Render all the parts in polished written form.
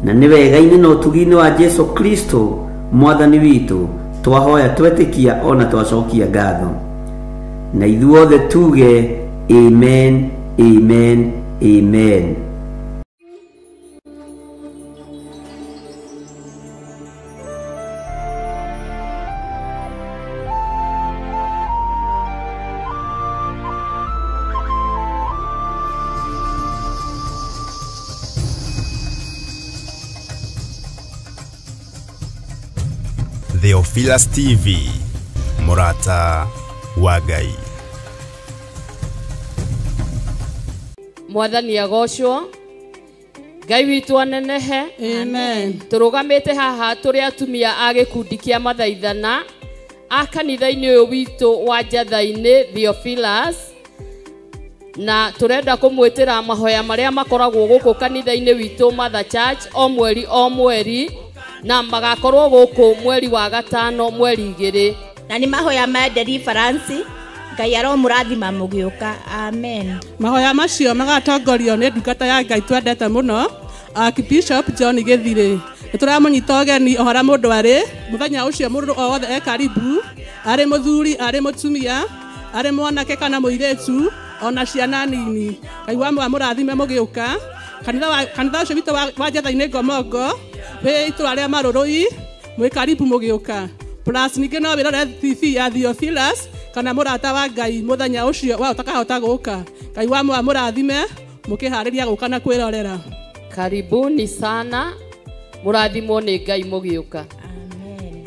Na nĩ wega-inĩ na ũtugi-inĩ wa Jesu Kristo mwathani witũ twahoya twetĩkia ona twacokia ngatho. Na ithuothe tuge amen, amen, amen. Theophilus TV, Murata wa Ngai. Mwathani agocwo, Ngai witũ anenehe. Amen. Tũrũgamĩte haha tũrĩ atumia a gĩkundi kĩa mathaithana a kanitha-inĩ ũyũ witũ wa Njatha-inĩ Theophilus, na tũrenda kũmwĩtĩra mahoya marĩa makoragwo gũkũ kanitha-inĩ witũ Mother Church o mweri o mweri, na magakorwo gũkũ mweri wa gatano mweri 2. Na nĩ mahoya ma deliverance. Ngai aromũrathima mũgĩũka. Amen. Mahoya macio magatongorio nĩ ndungata ya Ngai twendete mũno, Archbishop John Gĩthirĩ. Nĩ tũramũnyita ũgeni o harĩa mũndũ arĩ mũthenya ũcio, mũndũ o wothe e karibu, arĩ mũthuri, arĩ mũtumia, arĩ mwanake kana mũirĩtu, ona ciana nini. Ngai wa mũrathime mũgĩũka. Kanitha ũcio witũ wa Njatha-inĩ Ngomongo wĩ itũra rĩa Marũrũi, mwĩ karibu mũgĩũka. Plus ningĩ no wĩrore TV ya Theophilus kana Mũrata wa Ngai mũthenya ũcio wa ũtakahota gũka. Ngai wa mũrathime mũkĩharĩria gũka na kwĩrorera. Karibuni sana, mũrathimwo nĩ Ngai mũgĩũka. Amen.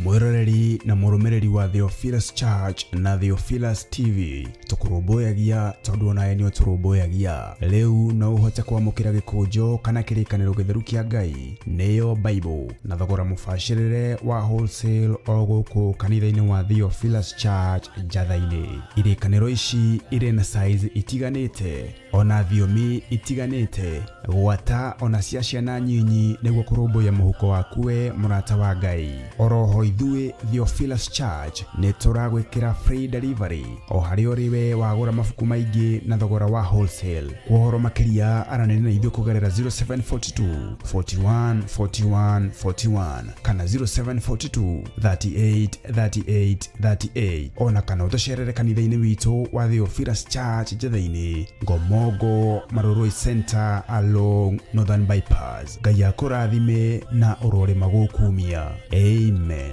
Mwiroreri na mũrũmĩrĩri wa Theophilus Church na Theophilus TV, tũkũrũmbũyagia tondũ onawe nĩ ũtũrũmbũyagia. Rĩu no ũhote kwamũkĩra gĩkũnjo kana kĩrĩkanĩro gĩtheru kĩa Ngai, nĩyo Bible, na thogora mũbacĩrĩre wa wholesale o gũkũ kanitha-inĩ wa Theophilus Church Njatha-inĩ. Irĩkanĩro ici irĩ na size itiganĩte ona thiomi itiganĩte, gwata ona cia ciana nyinyi, nĩguo kũrũmbũiya mũhuko waku we mũrata wa Ngai. Oroho ithuĩ Theophilus Church nĩ tũragwĩkĩra free delivery o harĩa ũrĩ we wagũra mabuku maingĩ na thogora wa wholesale. Kwa ũhoro makĩria aranĩria na ithuĩ kũgerera 0742 41 41 41 kana 0742 38 38 38, ona kana ũtũcerere kanitha-inĩ witũ wa Theophilus Church Njatha-inĩ Ngomongo Marũrũi Center along Northern Bypass. Ngai akũrathime na ũrore magũkumia. Amen.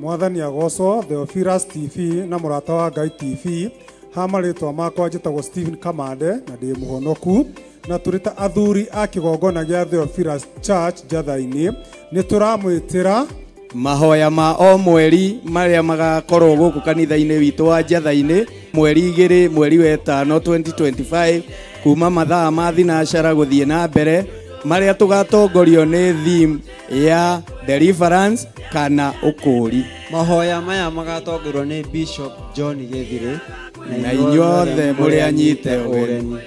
Mwathani agocwo. Theophilus TV na Mũrata wa Ngai TV, ha marĩtwa makwa njĩtagwo Stephen Kamande na ndĩ mũhonoku, na tũrĩ ta athuri a kĩgongona gĩa Theophilus Church Njatha-inĩ nĩ tũramwĩtĩra mahoya ma o mweri marĩa magakorwo gũkũ kanitha-inĩ witũ wa Njatha-inĩ mweri 2 mweri wa 5 2025 kuma mathaa ma thinacara gũthiĩ na mbere, marĩa tũgatongorio nĩ theme ya deliverance kana ũkũũri. Mahoya maya magatongorio nĩ Bishop John Gĩthirĩ, na inyuothe mũrĩ anyite ũgeni.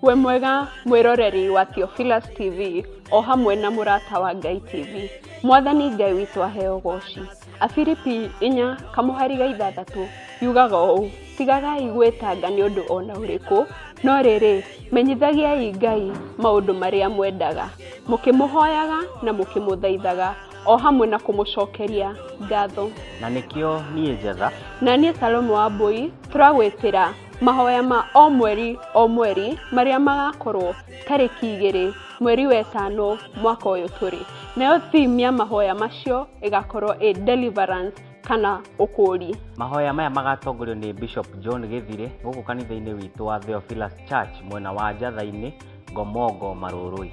We mwega mwiroreri wa Theophilus TV o hamwe na murata wa Ngai TV. Mwathani Ngai witũ aheo goci. Afilipi 4:6 yugaga ũũ, tigagai gwĩtanga nĩ ũndũ ona ũrĩkũ, no rĩrĩ menyithagiai Ngai maũndũ marĩa mwendaga, mũkĩmũhoyaga na mũkĩmũthaithaga o hamwe na kũmũcokeria ngatho. Na nĩkĩo niĩ Njetha na niĩ Salome wa Mbui tũragwĩtĩra mahoya ma o mweri o mweri marĩa magakorwo tarĩki 2 mweri wa 5 mwaka ũyũ tũrĩ. Nayo theme ya mahoya macio ĩgakorwo ĩ deliverance kana ũkũũri. Mahoya maya magatongorio nĩ Bishop John Gĩthire gũkũ kanitha-inĩ witũ wa Theophilus Church mwena wa Njatha-inĩ, Ngomongo, Marũrũi.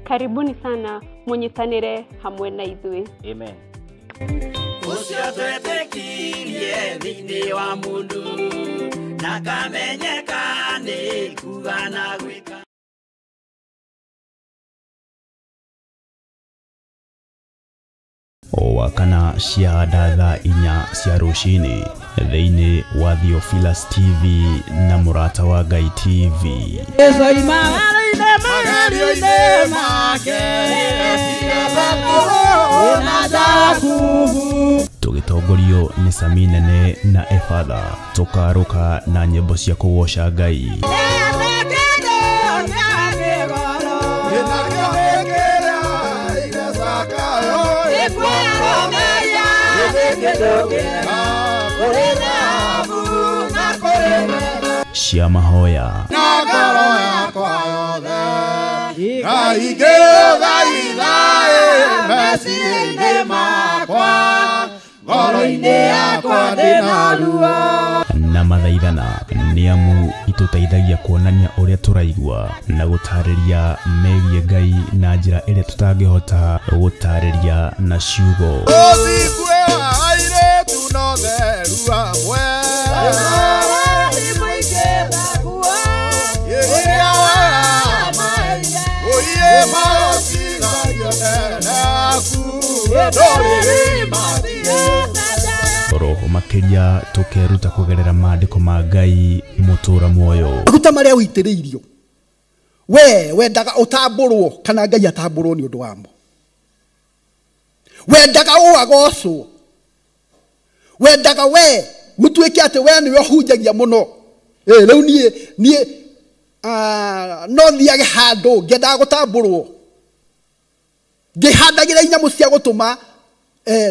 Karibuni sana mũnyitanĩre hamwe na ithuĩ. Amen. Ũcio twetĩkirie thĩinĩ wa mũndũ na kamenyeka nĩ kuga na gwĩka. O wakana cia thaa 4 cia rũcinĩ thĩinĩ wa Theophilus TV na Mũrata wa Ngai TV. Tũgĩtongorio nĩ Sami Nene na Efatha, tũkarũka na nyĩmbo cia kũgoca Ngai. Cia mahoya na mathaithana nĩ amu itũteithagia kuonania ũrĩa tũraigua na gũtarĩria megiĩ Ngai na njĩra ĩrĩa tũtangĩhota gũtarĩria na ciugo. Roho makĩria tũkeruta kũgerera maandĩko ma Ngai mũtũra muoyo. Maguta marĩa ũitĩrĩirio we wendaga ũtambũrwo kana Ngai atambũrwo nĩ ũndũ wamo. Wendaga ũagocwo, wendaga we gũtuĩke atĩ we nĩwe ũhunjagia mũno. Rĩu niĩ no thiage handũ ngĩendaga gũtambũrwo, ngĩhandagĩra inyamũ cia gũtũma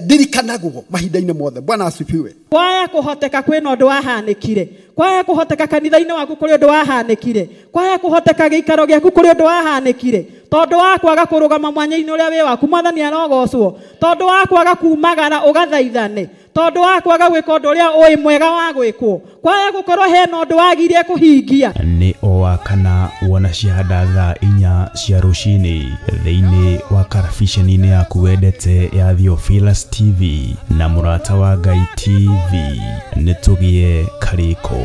ndirikanagwo mahinda-inĩ mothe. Bwana asifiwe. Kwaya kũhoteka kwĩna ũndũ wahanĩkire, kwaya kũhoteka kanitha-inĩ waku kũrĩ ũndũ wahanĩkire, kwaya kũhoteka gĩikaro gĩaku kũrĩ ũndũ wahanĩkire, tondũ wa kwaga kũrũgama mwanya-inĩ ũrĩa wĩ waku Mwathani arogocwo, tondũ wa kwaga kumagara ũgathaithane, tondũ wa kwaga gwĩka ũndũ ũrĩa ũĩ mwega wa gwĩkwo, kwaya gũkorwo hena ũndũ wagirie kũhingia. Nĩ o wa kana wona ciahanda thaa 4 cia rũcinĩ thĩinĩ wa karabiceni-inĩ yaku wendete ya Theophilus TV na Mũrata wa Ngai TV. Nĩ tũgĩe karĩko.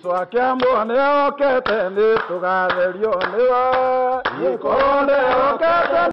Swakiambo nĩokĩte nĩtũgatherio nĩwe, gĩkorwo nĩokĩte.